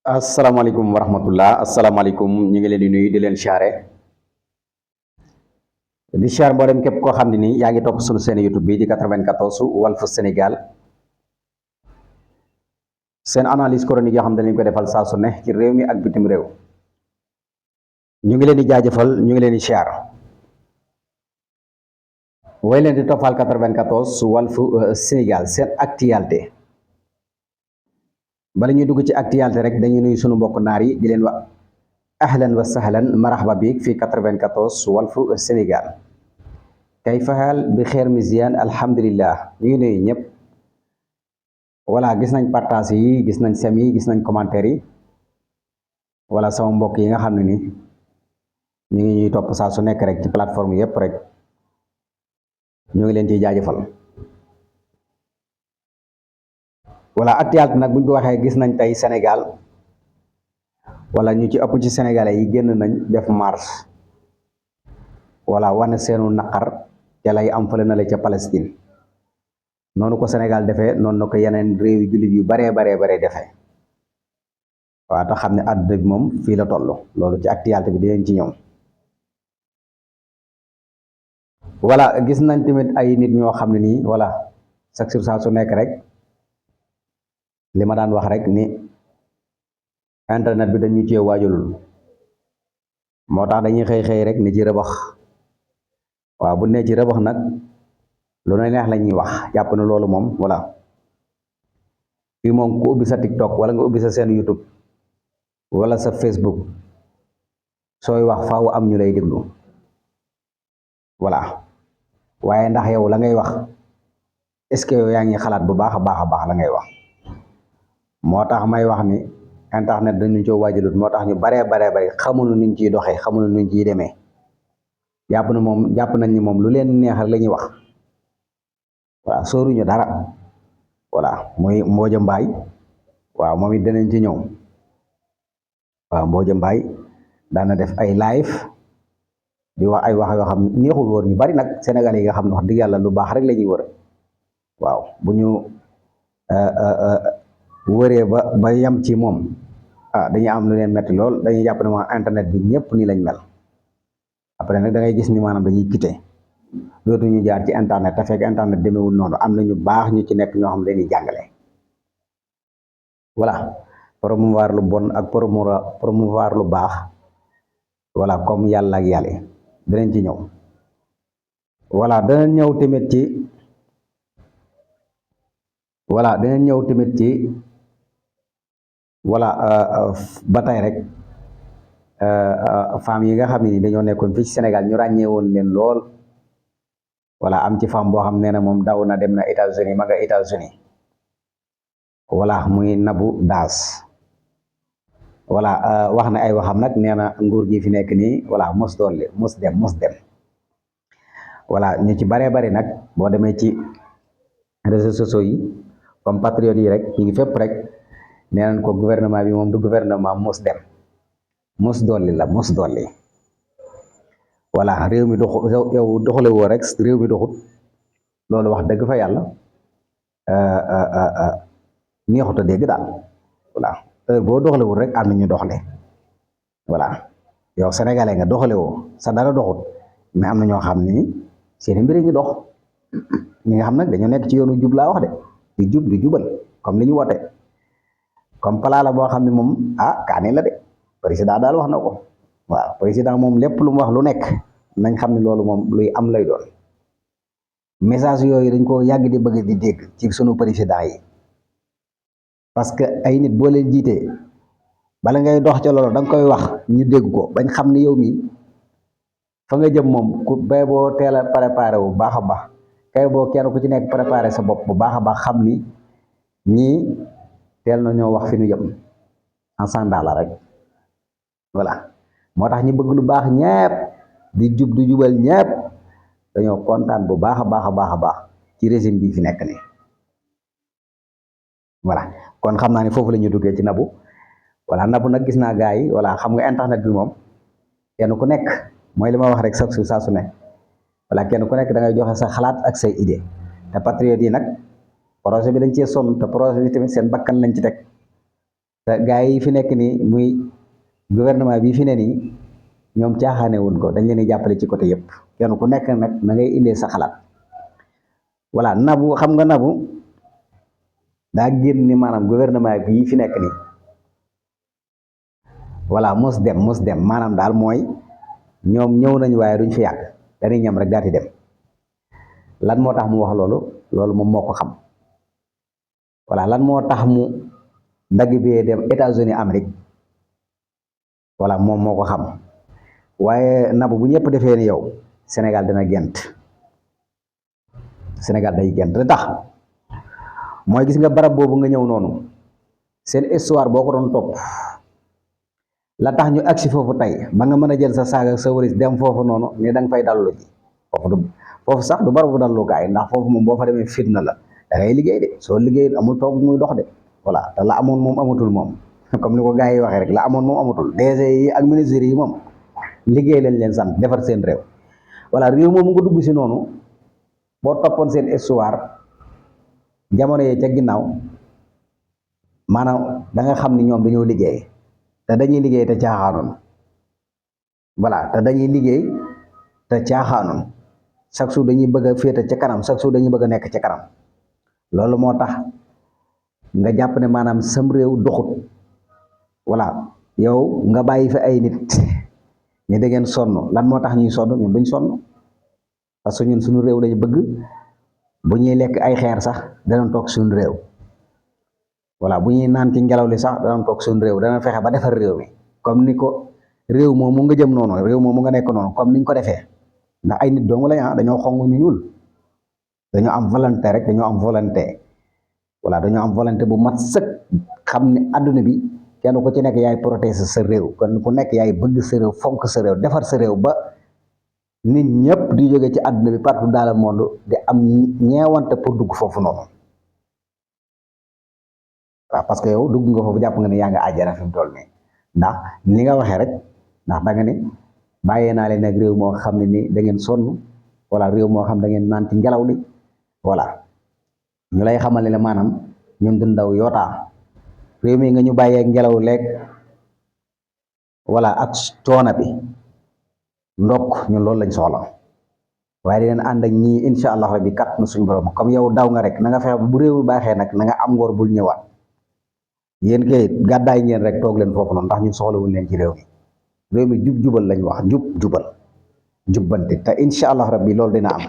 asalaamaaleykum wa rahmatullah asalaamaaleykum ñu ngi leen di nuyu di leen siyaare di siyaare mboolem képp koo xam ne nii yaa ngi topp suñu seen YouTube bi di 94 Walf Sénégal seen analyse chronique yoo xam ne dañ ko defal saa su ne ci réew mi ak bitim réew ñu ngi leen di jaajëfal ñu ngi leen di siyaar way leen di toppal 94 Walf Sénégal seen actualité bala ñuy dugg ci actualité rek dañuy nuyu sunu mbokk naar yi di leen wax ahlan wa sahlan marhaba bi fii 94 Walf Sénégal kayfa haal bi xeer misiyan alhamdulillah ñu ngi nuyu ñëpp voilà gis nañ partage yi gis nañ sem yi gis nañ commentaire yi wala sama mbokk yi nga xam ne ni ñu ngi ñuy topp saa su nekk rek ci plateforme yëpp rek ñu ngi leen ciy jaajëfal voilà actualité nag buñ ko waxee gis nañ tey Sénégal wala ñu ci ëpp ci sénégalais yi génn nañ def marche wala wane seenu naqar ca lay am fële na la ca Palestine noonu ko Sénégal defee noonu na ko yeneen réew yu jullit yu baree defee waaw te xam ne àdduna bi moom fii la toll loolu ci actualité bi dinañ ci ñëw voilà gis nañ tamit ay nit ñoo xam ne nii voilà chaque jour saa su nekk rek li ma daan wax rek ni internet bi dañu cee waajalul moo tax dañuy xëy rek ni ci rëbax waaw bu ne ci rëbax nag lu ne neex la ñuy wax jàpp na loolu moom voilà fii moom ku ubbi sa TikTok wala nga ubbi sa seen YouTube wala sa Facebook sooy wax faaw am ñu lay déglu voilà waaye ndax yow la ngay wax est-ce que yow yaa ngi xalaat bu baax a baax la ngay wax moo tax may wax ni internet dañu coo waajalut moo tax ñu bare xamuñu nuñ ciy doxee xamuñu nuñ ciy demee jàpp nañ ni moom lu leen neexal la ñuy wax voilà sóoruñu dara voilà muy Mbooja Mbaay waaw moom it danañ ci ñëw waaw Mbooja Mbaay daana def ay live di wax ay wax yoo xam neexul woon ñu bari nag Sénégal yi nga xam ne wax dëgg yàlla lu baax rek la ñuy wër waaw bu ñu wëree ba yam ci moom dañuy am lu leen metti lool dañuy jàpp ne ma internet bi ñëpp nii lañ mel après nag da ngay gis ni maanaam dañuy quitté dootuñu jaar ci internet te fekk internet demewul noonu am na ñu baax ñu ci nekk ñoo xam ne dañuy jàngale voilà promouvoir lu bon ak promouvoir lu baax voilà comme yàlla ak yàlla danañ ci ñëw voilà danañ ñëw tamit ci voilà ba tey rek femmes yi nga xam ne ni dañoo nekkoon fii ci Sénégal ñu ràññee woon leen lool voilà am ci femme boo xam nee na moom daw na dem na États-Unis ma nga États-Unis voilà muy Nabou Daas voilà wax na ay waxam nag nee na nguur gi fi nekk nii voilà mos dem voilà ñu ci bari nag boo demee ci réseaux sociaux yi comme patriotes yi rek ñu ngi fépp rek nee nañ ko gouvernement bi moom du gouvernement mos dem mos dolli voilà réew mi dox yow doxale woo rek réew mi doxut loolu wax dëgg fa yàlla neexut a dégg daal voilà heure boo doxalewul rek am na ñu doxale voilà yow sénégalais nga doxale woo sa dara doxut mais am na ñoo xam ni seeni mbir ngi dox ñi nga xam nag dañoo nekk ci yoonu jub laa wax de di jubal comme li ñu wote comme pala la boo xam ne moom kaani la de président daal wax na ko waaw président moom lépp lu mu wax lu nekk nañ xam ne loolu moom luy am lay doon message yooyu dañ ko yàgg di bëgg di dégg ci sunu président yi parce que ay nit boo leen jiitee bala ngay dox ca loolu da nga koy wax ñu dégg ko bañ xam ne yow mi fa nga jëm moom ku bay boo teel a préparé wu baax a baax kay boo kenn ku ci nekk préparé sa bopp bu baax a baax xam ni ñii teel na ñoo wax fi ñu jëm ensemble la rek voilà moo tax ñu bëgg lu baax ñepp di jubal ñepp dañoo kontaan bu baax a baax ci régime bi fi nekk nii voilà kon xam naa ne foofu la ñu duggee ci Nabou voilà Nabou nag gis naa gars yi voilà xam nga internet bi moom kenn ku nekk mooy li ma wax rek sax su saa su ne voilà kenn ku nekk da ngay joxe sa xalaat ak say idée te patriote yi nag projet bi dañ cee sonn te projet bi tamit seen bakkan lañ ci teg te gaa yi fi nekk nii muy gouvernement bi fi ne nii ñoom caaxaane wuñ ko, dañ leen di jàppale ci côté yëpp, kenn ku nekk nag na ngay indee sa xalaat. voilà nabu xam nga nabu daa génn ni maanaam gouvernement bi fi nekk nii voilà mos dem maanaam daal mooy ñoom ñëw nañ waaye duñ fi yàgg, dañuy ñam rek daal di dem. lan moo tax mu wax loolu moom moo ko xam. voilà lan moo tax mu dagg bee dem États-Unis Amérique voilà moom moo ko xam. waaye nabu bu ñëpp defee ni yow Sénégal dina gent, Sénégal day gent li tax mooy gis nga barab boobu nga ñëw noonu seen histoire boo ko doon topp la tax ñu agsi foofu tey ba nga mën a jël sa saaga sa waris dem foofu noonu ne da nga fay dallu ji foofu sax du barabu dallukaay, ndax foofu moom boo fa demee fitna la, da ngay liggéey de, soo liggéey amul toog muy dox de. voilà te la amoon moom amatul moom comme ni ko gars yi waxee rek la amoon moom amatul. DG yi ak ministres yi moom liggéey lañ leen sant, defar seen réew. voilà réew moom nga dugg si noonu boo toppoon seen histoire jamono yee ca ginnaaw maanaam da nga xam ni ñoom dañoo liggéey te dañuy liggéey te caaxaanoon. voilà te dañuy liggéey te caaxaanoon chaque jour dañuy bëgg a féete ca kanam, chaque jour dañuy bëgg a nekk ca kanam. loolu moo tax nga jàpp ne maanaam sam réew doxut. voilà yow nga bàyyi fi ay nit ni da ngeen sonn, lan moo tax ñuy sonn? ñun duñ sonn parce que ñun suñu réew lañu bëgg, bu ñuy lekk ay xeer sax danañ toog suñu réew. voilà bu ñuy naan ci ngelaw li sax danañ toog suñu réew, danañ fexe ba defar réew mi comme ni ko réew moom mu nga jëm noonu, réew moom mu nga nekk noonu comme niñ ko defee. ndax ay nit dong lañ dañoo xong ñu ñuul, dañoo am volonté rek, dañoo am volonté. voilà dañoo am volonté bu mat sëkk, xam ne adduna bi kenn ku ci nekk yaay protéger sa réew, kenn ku nekk yaay bëgg sa réew, fonk sa réew, defar sa réew ba nit ñëpp di jóge ci adduna bi partout dans le monde di am ñeewante pour dugg foofu noonu. waaw parce que yow dugg nga foofu jàpp nga ne yaa nga àjjana fi mu toll nii, ndax ni nga waxee rek, ndax da nga ne bàyyee naa leen nag réew moo xam ne ni da ngeen sonn. voilà réew moo xam da ngeen naan ci ngelaw li. voilà ñu lay xamal ne la maanaam ñun du ndaw yootaa réew mi nga ñu bàyyee ngelaw lekk voilà ak coona bi ndokk ñun loolu lañ soxla, waaye di leen ànd ak ñii incha allah rabbi kat na suñu borom. comme yow daw nga rek na nga fexe bu réew mi baaxee nag na nga am ngor bul ñëwaat. yéen kay gàddaay ngeen rek toog leen foofu noonu ndax ñun soxlawuñ leen ci réew mi jub-jubal lañ wax, jub-jubal jubbante, te incha allah rabbi loolu dina am.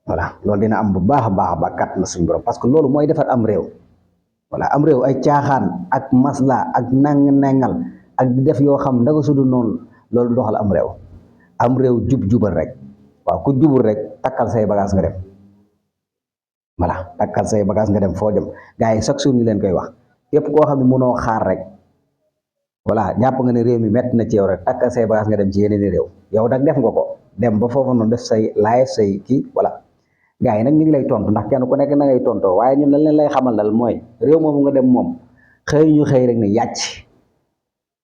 voilà loolu dina am bu baax a baax kat na suñu borom, parce que loolu mooy defar am réew. voilà am réew ay caaxaan ak masla ak nengal ak di def yoo xam ndaga sudu noonu loolu doxal am réew. am réew jub-jubal rek. waaw ku jubul rek takkal say bagage nga dem. voilà takkal say bagage nga dem foo dem. gars yi chaque jour ñu leen koy wax képp koo xam ne mënoo xaar rek voilà jàpp nga ne réew mi métti na ci yow rek takkal say bagage nga dem ci yeneen i réew. yow nag def nga ko dem ba foofu noonu def say live say kii voilà. gaa yi nag ñu ngi lay tontu ndax kenn ku nekk na ngay tontoo, waaye ñun lañ leen lay xamal dal mooy réew moomu nga dem moom xëy ñu xëy rek ne yàcc.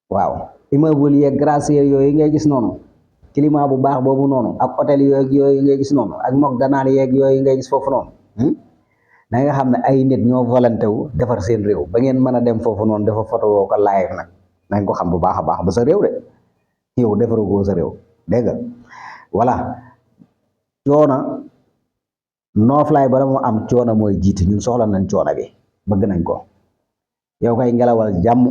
waaw immeuble yeeg gratte-ciel yooyu ngay gis noonu, climat bu baax boobu noonu, ak hôtel yooyu ngay gis noonu, ak McDonald yeeg yooyu ngay gis foofu noonu. da nga xam ne ay nit ñoo volonté wu defar seen réew ba ngeen mën a dem foofu noonu dafa photo woo ko live nag nañ ko xam bu baax a baax ba sa réew de yow defaru ko sa réew dégg nga. voilà coona nooflaay bala moo am coono mooy jiite, ñun soxla nañ coono bi bëgg nañ ko. yow kay ngelawal jàmm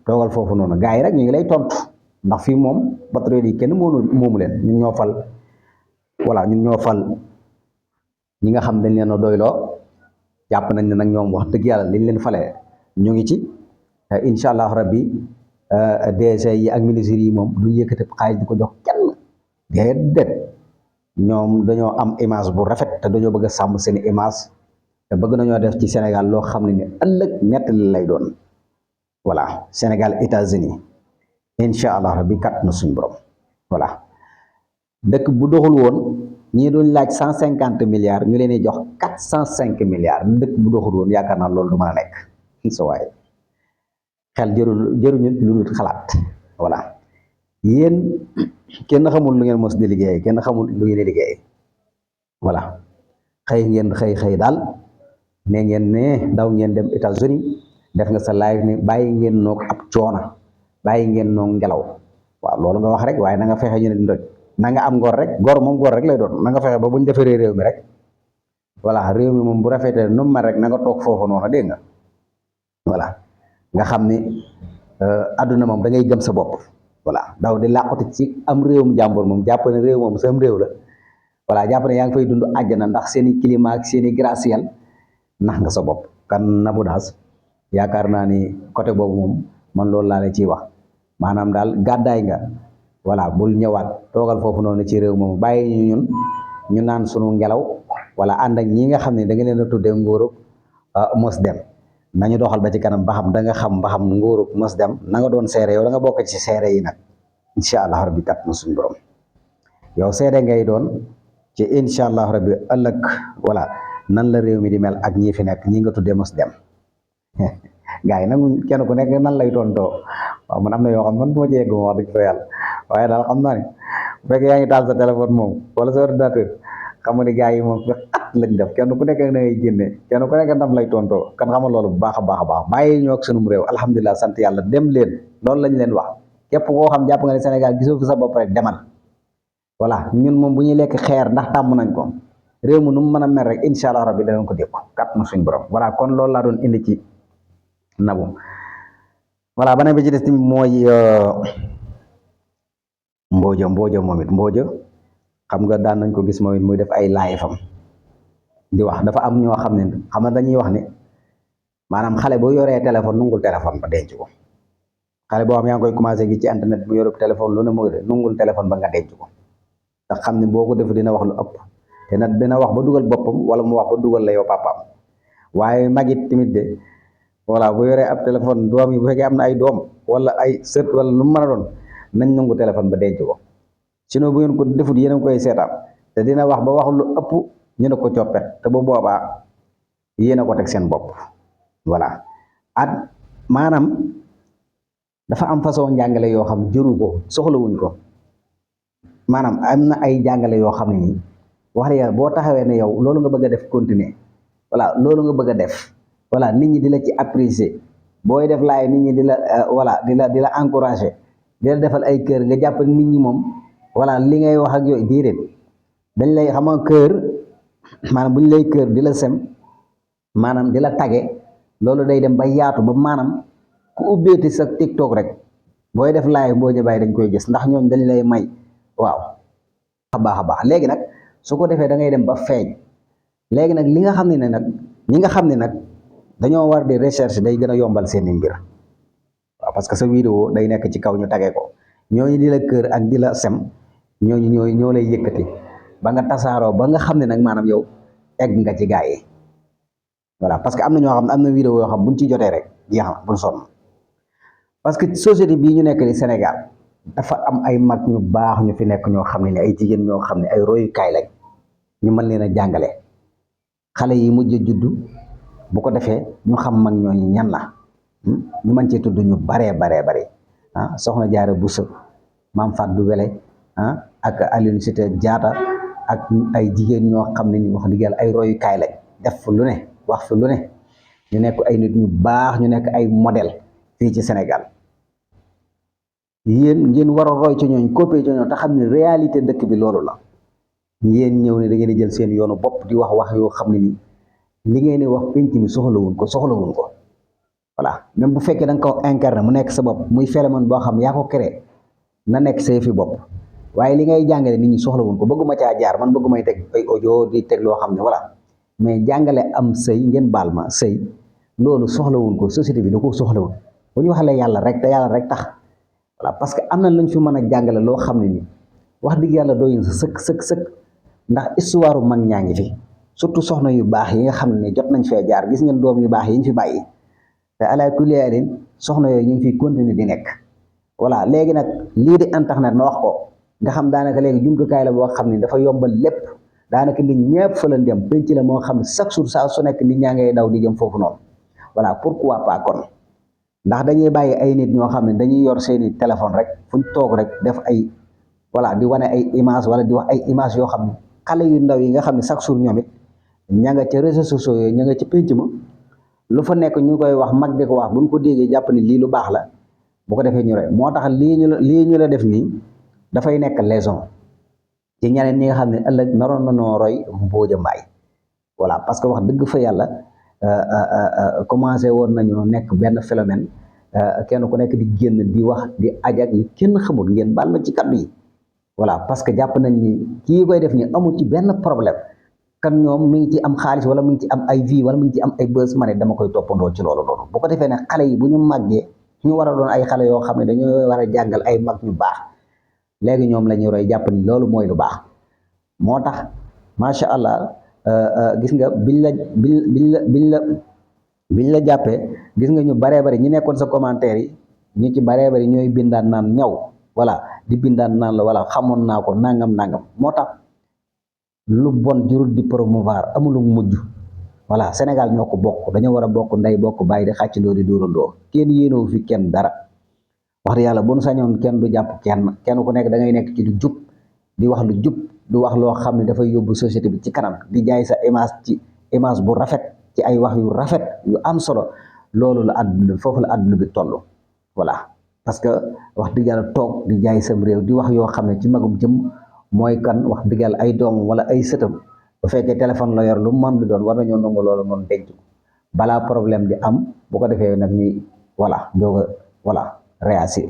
toogal foofu noonu. gars yi rek ñu ngi lay tontu ndax fii moom patriote yi kenn moomu leen, ñun ñoo fal. voilà ñun ñoo fal ñi nga xam dañ leen a doyloo, jàpp nañ ne nag ñoom wax dëgg yàlla liñ leen falee ñu ngi ci. incha allah rabbi DG yi ak ministres yi moom duñ yëkkati xaalis di ko jox kenn déedéet. ñoom dañoo am image bu rafet te dañoo bëgg a sàmm seen image te bëgg nañoo def ci Sénégal loo xam ne ni ëllëg nettali lay doon. voilà Sénégal États-Unis incha allah rabbi kat na suñu borom. voilà dëkk bu doxul woon ñii doon laaj 150 milliards ñu leen di jox 405 milliards dëkk bu doxul woon yaakaar naa loolu du mën a nekk sa waay xel jëruñu lu dul xalaat. voilà yéen kenn xamul lu ngeen mos di liggéey, kenn xamul lu ngeen di liggéey. voilà xëy daal ne ngeen ne daw ngeen dem États-Unis def nga sa live ni bàyyi ngeen noog ab coona bàyyi ngeen noog ngelaw waaw loolu nga wax rek waaye na nga fexe ñu ne ndoj na nga am ngor rek gor moom gor rek lay doon na nga fexe ba buñ defaree réew mi rek voilà réew mi moom bu rafetee nu mu mel rek na nga toog foofu noonu dégg nga voilà nga xam ni adduna moom da ngay gëm sa bopp voilà daw di làquti ci am réewum jàmbur moom jàpp ne réew moom sam réew la voilà jàpp ne yaa ngi fay dund àjjana ndax seen i climat ak seen i gratte-ciel nax nga sa bopp kan Nabou Dash yaakaar naa ni côté boobu moom man loolu laa la ciy wax maanaam daal gàddaay nga voilà bul ñëwaat toogal foofu noonu ci réew moom bàyyi ñu ñun ñu naan sunu ngelaw wala ànd ak ñi nga xam ne da nga leen a tuddee nguurug mos dem nañu doxal ba ci kanam ba xam da nga xam ba xam nguurug mos dem na nga doon seere yow da nga bokk ci seere yi nag incha allah rabbi kat na suñu borom yow seede ngay doon ci incha allah rabbi ëllëg voilà nan la réew mi di mel ak ñi fi nekk ñi nga tuddee mos dem gaa yi nag kenn ku nekk nan lay tontoo waaw man am na yoo xam man du ma ci yegg moom wax dëgg fa yàlla waaye daal xam naa ne bu fekkee yaa ngi taal sa téléphone moom wala sa ordinateur xam nga ni gaa yi moom fi at lañ def kenn ku nekk na ngay génne kenn ku nekk ndam lay tontoo kan xamal loolu bu baax a baax a baax bàyyi ñoo ak sunum réew alhamdulilah sant yàlla dem leen loolu lañ leen wax képp koo xam jàpp nga ne Sénégal gisoo fi sa bopp rek demal voilà ñun moom bu ñuy lekk xeer ndax tàmm nañ ko réew mi nu mu mën a mel rek incha allah rabbi danañ ko dékku kat na suñ borom voilà kon loolu laa doon indi ci Nabou voilà beneen bi ci des tamit mooy Mbodja moom it Mbodja xam nga daan nañ ko gis moom it muy def ay live fam di wax dafa am ñoo xam ne xam nga dañuy wax ne maanaam xale boo yoree téléphone nungul téléphone ba denc ko xale boo xam yaa ngi koy commencé gi ci internet bu yorub téléphone lu ne mu nungul téléphone ba nga denc ko ndax xam ne boo ko def dina wax lu ëpp te nag dina wax ba dugal boppam wala mu wax ba dugal la yow papaam waaye magit tamit de voilà bu yoree ab téléphone doom yi bu fekkee am na ay doom wala ay sët wala lu mu mën a doon nañ nangu téléphone ba denc ko sinon bu ngeen ko defut yéen a ngi koy seetaan te dina wax ba wax lu ëpp ñu ne ko coppet te bu boobaa yéen a ko teg seen bopp voilà at maanaam dafa am façon njàngale yoo xam jëru ko soxlawuñ ko maanaam am na ay jàngale yoo xam ne nii wax dëgg yàlla boo taxawee ne yow loolu nga bëgg a def continuer voilà loolu nga bëgg a def voilà nit ñi di la ci apprécier booy def laay nit ñi di la voilà di la encourager di la defal ay kër nga jàpp nit ñi moom voilà li ngay wax ak yooyu déedéet dañ lay xam nga kër maanaam bu ñu lay kër di la sem maanaam di la tage loolu day dem ba yaatu ba maanaam ku ubbeeti sa TikTok rek booy def laay Mbodja Baye dañ koy gis ndax ñooñ dañ lay may waaw a baax léegi nag su ko defee da ngay dem ba feeñ léegi nag li nga xam ne nag ñi nga xam ne nag dañoo war di recherche day gën a yombal seeni mbir waaw parce que sa vidéo day nekk ci kaw ñu tagee ko ñooñu di la kër ak di la sem ñooñu ñoo lay yëkkati ba nga tasaaroo ba nga xam ne nag maanaam yow egg nga ci gaa yi voilà parce que am na ñoo xam ne am na vidéo yoo xam buñ ci jotee rek jeex na buñ sonn parce que société bii ñu nekk ni Sénégal dafa am ay mag ñu baax ñu fi nekk ñoo xam ne ay jigéen ñoo xam ne ay royukaay lañ ñu mën leen a jàngale xale yi mujj juddu bu ko defee ñu xam mag ñooñu ñan la ñu mën cee tudd ñu baree ah soxna Jaara Buso Maam Fatou Wele ah ak Aline Sitoé Diatta ak ay jigéen ñoo xam ne ni wax dëgg yàlla ay royukaay lañ def fa lu ne wax fa lu ne ñu nekk ay nit ñu baax ñu nekk ay modèle fii ci Sénégal yéen ngeen war a roy ci ñooñ copier ci ñooñ te xam ne réalité dëkk bi loolu la ngeen ñëw ne da ngeen di jël seen yoonu bopp di wax yoo xam ne nii li ngeen di wax penc mi soxlawuñ ko voilà même bu fekkee da nga ko incarné mu nekk sa bopp muy phénomène boo xam yaa ko créé na nekk sa fi bopp waaye li ngay jàngale nit ñi soxlawuñ ko bëgguma caa jaar man bëggumay teg ay audio di teg loo xam ne voilà mais jàngale am sëy ngeen baal ma sëy loolu soxlawuñ ko société bi da ko soxlawuñ bu ñu waxalee yàlla rek te yàlla rek tax voilà parce que am na luñ fi mën a jàngale loo xam ne ni wax dëgg yàlla doyun sa sëkk ndax histoire mag ñaa ngi fi surtout soxna yu baax yi nga xam ne jot nañ fee jaar gis ngeen doom yu baax yi ñu fi bàyyi te ala kulli haalin soxna yooyu ñu ngi fiy continuer di nekk voilà léegi nag lii di internet ma wax ko nga xam daanaka léegi jumtukaay la boo xam ne dafa yombal lépp daanaka nit ñëpp fa lañ dem penc la moo xam ne chaque jour saa su nekk nit ñaa ngay daw di jëm foofu noonu voilà pourquoi pas kon ndax dañuy bàyyi ay nit ñoo xam ne dañuy yor seeni téléphone rek fuñ toog rek def ay voilà di wane ay image wala di wax ay image yoo xam ne xale yu ndaw yi nga xam ne chaque jour ñoom it ña nga ca réseaux sociaux yooyu ña nga ca penc ma lu fa nekk ñu koy wax mag di ko wax buñ ko déggee jàpp ni lii lu baax la bu ko defee ñu roy moo tax lii ñu la def nii dafay nekk leçon ci ñeneen ñi nga xam ne ëllëg naroon na noo roy Mbodia Mbaye voilà parce que wax dëgg fa yàlla commencé woon nañu nekk benn phénomène kenn ku nekk di génn di wax di ajak yu kenn xamul ngeen baal ma ci kaddu yi voilà parce que jàpp nañ ni kii koy def ni amul ci benn problème kan ñoom mi ngi ci am xaalis wala mi ngi ci am ay vie wala mi ngi ci am ay bës ma ne dama koy toppandoo ci loolu bu ko defee ne xale yi bu ñu màggee ñu war a doon ay xale yoo xam ne dañoo war a jàngal ay mag ñu baax léegi ñoom la ñuy roy jàpp ni loolu mooy lu baax moo tax macha allah gis nga biñ la jàppee gis nga ñu baree bari ñi nekkoon sa commentaire yi ñu ci baree bari ñooy bindaan naan ñaw voilà di bindaan naan la wala xamoon naa ko nangam moo tax lu bon jurul di promouvoir amulu mujj voilà Sénégal ñoo ko bokk dañoo war a bokk ndey bokk bàyyi di xàccandoo di dóorandoo kenn yéenoo fi kenn dara wax dëgg yàlla bu nu sañoon kenn du jàpp kenn ku nekk da ngay nekk ci lu jub di wax lu jub du wax loo xam ne dafay yóbbu société bi ci kanam di jaay sa image ci image bu rafet ci ay wax yu rafet yu am solo loolu la àdduna foofu la àdduna bi toll voilà parce que wax dëgg yàlla toog di jaay sam réew di wax yoo xam ne ci magum jëm mooy kan wax dëgg yàlla ay doomam wala ay sëtam bu fekkee téléphone la yor lu man di doon war nañoo nangu loolu noonu denc ko balaa problème di am bu ko defee nag ñuy voilà doog a voilà réagir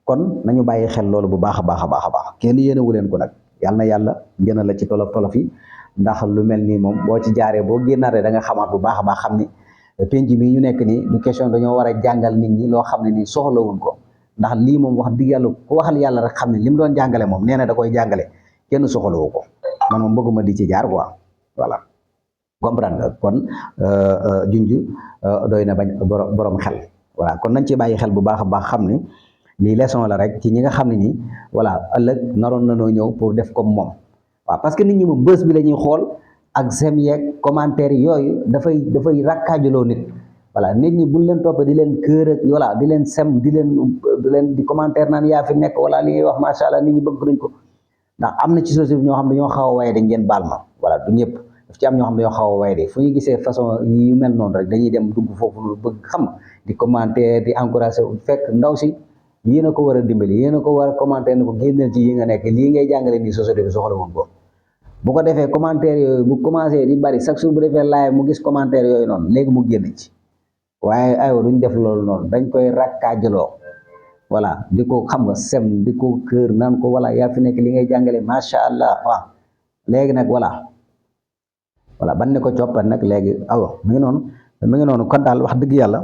kon nañu bàyyi xel loolu bu baax a baax a baax a baax kenn yéenewu leen ko nag yàlla na yàlla gën la ci tolof yi ndax lu mel nii moom boo ci jaaree boo génnaatee da nga xamaat bu baax a baax xam ni penc mii ñu nekk nii du question dañoo war a jàngal nit ñi loo xam ne nii soxlawuñ ko ndax lii moom wax dëgg yàlla ku waxal yàlla rek xam ne li mu doon jàngale moom nee na da koy jàngale kenn soxlawu ko man moom bëgguma di ci jaar quoi voilà comprendre nga kon junj doy na bañ borom xel voilà kon nañ ci bàyyi xel bu baax a baax xam ni lii leçon la rek ci ñi nga xam ne nii voilà ëllëg naroon na noo ñëw pour def comme moom waaw parce que nit ñi moom bës bi la ñuy xool ak sem yeeg commentaire yooyu dafay rakkaajaloo nit voilà nit ñi buñ leen toppee di leen kër ak voilà di leen sem di leen di commentaire naan yaa fi nekk wala li ngay wax macha allah nit ñi bëgg nañ ko ndax am na ci société bi ñoo xam ne dañoo xaw a waye dañ ngeen baal ma voilà du ñëpp daf ci am ñoo xam ne dañoo xaw a waye de fu ñu gisee façon yu mel noonu rek dañuy dem dugg foofu lu bëgg xam di commentaire di encourager fekk ndaw si yéen a ko war a dimbali yéen a ko war a commentaire ne ko génneel ci yi nga nekk lii ngay jàngale nii société bi soxla woon ko bu ko defee commentaire yooyu bu commencé di bari chaque jour bu defee live mu gis commentaire yooyu noonu léegi mu génn ci waaye aywa duñ def loolu noonu dañ koy rakkaajaloo voilà di ko xam nga sem di ko kër naan ko voilà yaa fi nekk li ngay jàngale macha allah waaw léegi nag voilà ban ne ko coppat nag léegi awo mi ngi noonu kon daal wax dëgg yàlla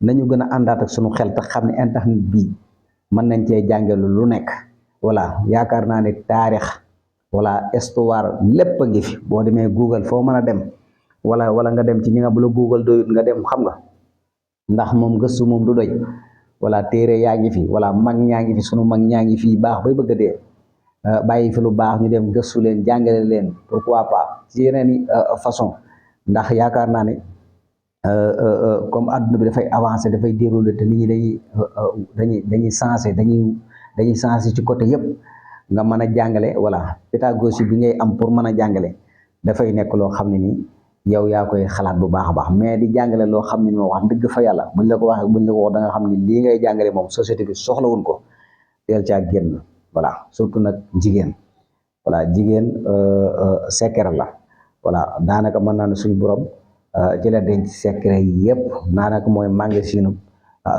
nañu gën a àndaat ak sunu xel te xam ne internet bii mën nañ cee jàngelu lu nekk voilà yaakaar naa ne taarix wala histoire lépp a ngi fi boo demee Google foo mën a dem wala nga dem ci ñi nga bu la Google doyut nga dem xam nga ndax moom gëstu moom du doy wala téere yaa ngi fi wala mag ñaa ngi fi sunu mag ñaa ngi fi baax bay bëgg a dee bàyyi fi lu baax ñu dem gëstu leen jàngale leen pourquoi pas ci yeneen façon ndax yaakaar naa ne comme adduna bi dafay avancer dafay dérouler te nit ñi dañuy changer ci côté yëpp nga mën a jàngale voilà pédagogie bi ngay am pour mën a jàngale dafay nekk loo xam ne nii yow yaa koy xalaat bu baax a baax mais di jàngale loo xam ne ni wax dëgg fa yàlla buñ la ko waxee buñ la ko wax da nga xam ne lii ngay jàngale moom société bi soxlawuñ ko teel caa génn voilà surtout nag jigéen voilà jigéen secret la voilà daanaka mën naa ne suñu borom ci la denc secret yi yëpp daanaka mooy magasin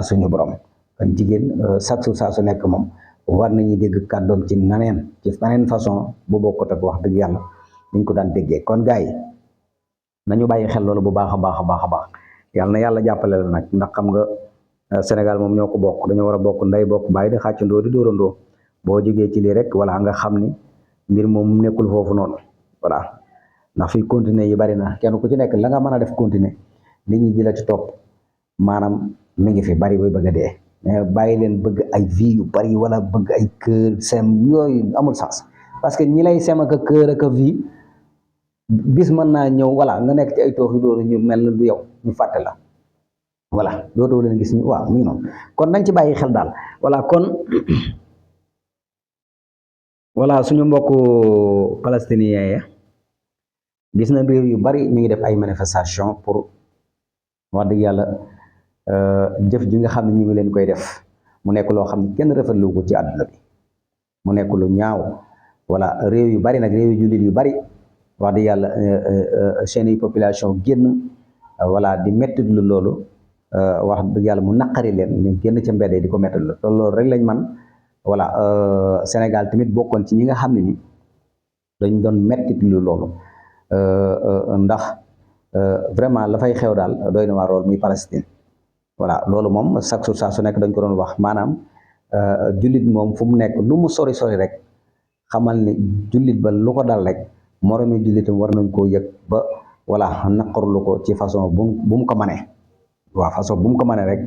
suñu borom kon jigéen chaque jour saa su nekk moom war nañuy dégg kàddoom ci naneen ci faneen façon bu bokkut ak wax dëgg yàlla niñ ko daan déggee kon gars yi nañu bàyyi xel loolu bu baax a baax a baax a baax yàlla na yàlla jàppale la nag ndax xam nga Sénégal moom ñoo ko bokk dañoo war a bokk ndey bokk bàyyi di xàccandoo di dóorandoo boo jógee ci lii rek voilà nga xam ni mbir moom nekkul foofu noonu voilà ndax fii continuer yi bari na kenn ku ci nekk la nga mën a def continuer nit ñi di la ci topp maanaam mi ngi fi bari bay bëgg a dee mais bàyyi leen bëgg ay vie yu bari wala bëgg ay kër sem yooyu amul sens parce que ñi lay sem ak a kër ak a vie bis mën naa ñëw voilà nga nekk ci ay tooxi dóoru ñu mel na du yow ñu fàtte la voilà dootoo leen gis ñu waaw mu ngi noonu kon nañ ci bàyyi xel daal voilà kon voilà suñu mbokku palestiniens ya gis na réew yu bari ñu ngi def ay manifestation pour wax dëgg yàlla jëf ji nga xam ne ñu ngi leen koy def mu nekk loo xam ne kenn rafetlu ko ci àdduna bi mu nekk lu ñaaw voilà réew yu bari nag réew yu jullit yu bari wax dëgg yàlla seen i population génn voilà di métti lu loolu wax dëgg yàlla mu naqari leen ñu génn ca mbedd di ko métti lu loolu rek lañ man voilà Sénégal tamit bokkoon ci ñi nga xam ne ni dañ doon métti lu loolu ndax vraiment la fay xew daal doy na waar lool muy Palestine voilà loolu moom chaque jour saa su nekk dañ ko doon wax maanaam jullit moom fu mu nekk lu mu sori sori rek xamal ni jullit ba lu ko dal rek moromi jullitam war nañ koo yëg ba voilà naqarlu ko ci façon bu mu ko manee waaw façon bu mu ko manee rek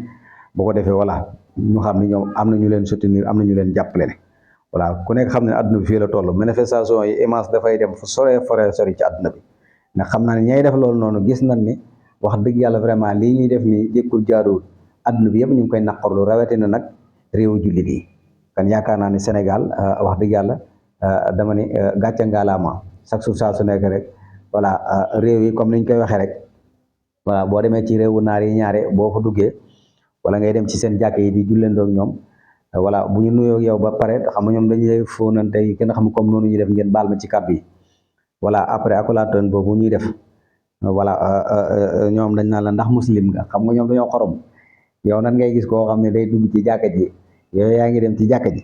boo ko defee voilà ñu xam ne ñoom am na ñu leen soutenir am na ñu leen jàppale ne voilà ku nekk xam ne àdduna bi fii la toll manifestation yi image dafay dem fu sore sori ci àdduna bi ndax xam naa ne ñay def loolu noonu gis nañ ni wax dëgg yàlla vraiment lii ñuy def nii jékkul jaaduwul àdduna bi yëpp ñu ngi koy naqarlu rawatina nag réewu jullit yi kan yaakaar naa ne Sénégal wax dëgg yàlla dama ne gàcce ngaalaama chaque jour saa su nekk rek voilà réew yi comme niñ koy waxee rek voilà boo demee ci réewu naar yi ñaare boo fa duggee wala ngay dem ci seen jàkk yi di julleendoo ak ñoom voilà bu ñu nuyoo yow ba pare xam nga ñoom dañu lay fóonante yi kenn xam comme noonu ñuy def ngeen baal ma ci kàddu yi voilà après akolaatoon boobu ñuy def voilà ñoom dañ naan la ndax muslim nga xam nga ñoom dañoo xorom yow nan ngay gis koo xam ne day dugg ci jàkka ji yow yaa ngi dem ci jàkka ji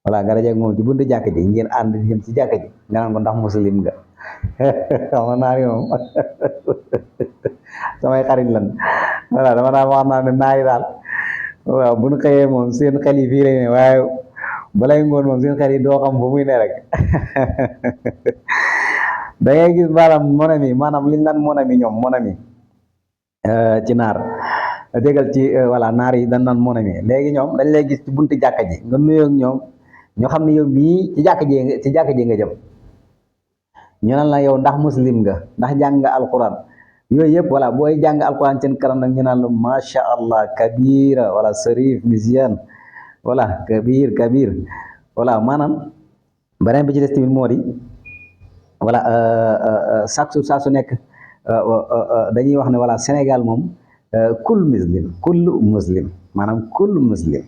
voilà nga dajeeg moom ci buntu jàkka ji ngeen ànd di dem ci jàkka ji nga naan ko ndax muslim nga xam nga naar yi moom samay xarit lan voilà dama daan wax naa ne naar yi daal waaw bu ñu xëyee moom seen xel yi fii lañ ne waaye balay ngoon moom seen xel yi doo xam fu muy ne rek da ngay gis maanaam liñ naan monami ñoom monami ci naar déggal ci voilà naar yi dañ naan monami léegi ñoom dañ lay gis ci buntu jàkka ji nga nuyoo ak ñoom ñoo xam ne yow mii ci jàkka ji nga jëm ñu naan la yow ndax muslim nga ndax jàng nga alquran yooyu yëpp voilà booy jàng alquran seen kanam nag ñu naan la macha allah kabira wala sarif misyan voilà kabir voilà maanaam beneen bi ci des tamit moo di voilà chaque jour saa su nekk dañuy wax ne voilà Sénégal moom kull muslim maanaam kull muslim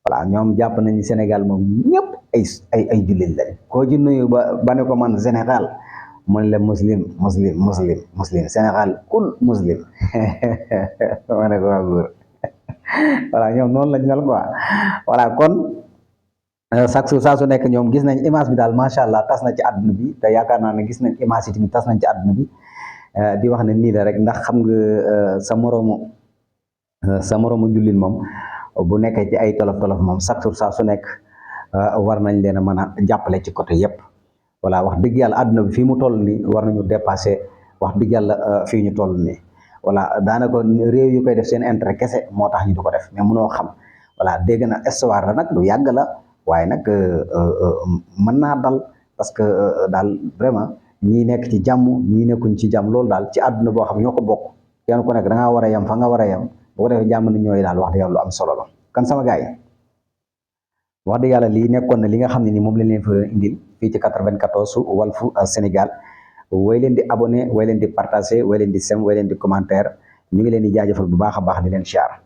voilà ñoom jàpp nañu Sénégal moom ñëpp ay jullit lañ koo ci nuyu ba ne ko man Sénégal mu ne la muslim Sénégal kul muslim ma ne ko waa góor voilà ñoom noonu lañ mel quoi voilà kon chaque jour saa su nekk ñoom gis nañ image bi daal macha allah tas na ci àdduna bi te yaakaar naa ne gis nañ image yi tamit tas nañ ci àdduna bi di wax ne nii la rek ndax xam nga sa moroomu jullit moom bu nekkee ci ay tolof moom chaque jour saa su nekk war nañ leen a mën a jàppale ci côté yëpp voilà wax dëgg yàlla àdduna bi fii mu toll nii war nañu dépasser wax dëgg yàlla fii ñu toll nii voilà daanaka réew yu koy def seen intérêt kese moo tax ñu di ko def mais mënoo xam voilà dégg na histoire la nag lu yàgg la waaye nag mën naa dal parce que daal vraiment ñii nekk ci jàmm ñii nekkuñ ci jàmm loolu daal ci àdduna boo xam ñoo ko bokk kenn ku nekk da ngaa war a yem fa nga war a yem bu ko defee jàmm ni ñooy daal wax dëgg yàlla lu am solo la kan sama gars yi wax dëgg yàlla lii nekkoon na li nga xam ne ni moom lañ leen fa indil fii ci 94 Walfu Sénégal way leen di abonné way leen di partagé way leen di sem way leen di commentaire ñu ngi leen di jaajëfal bu baax a baax di leen siyaar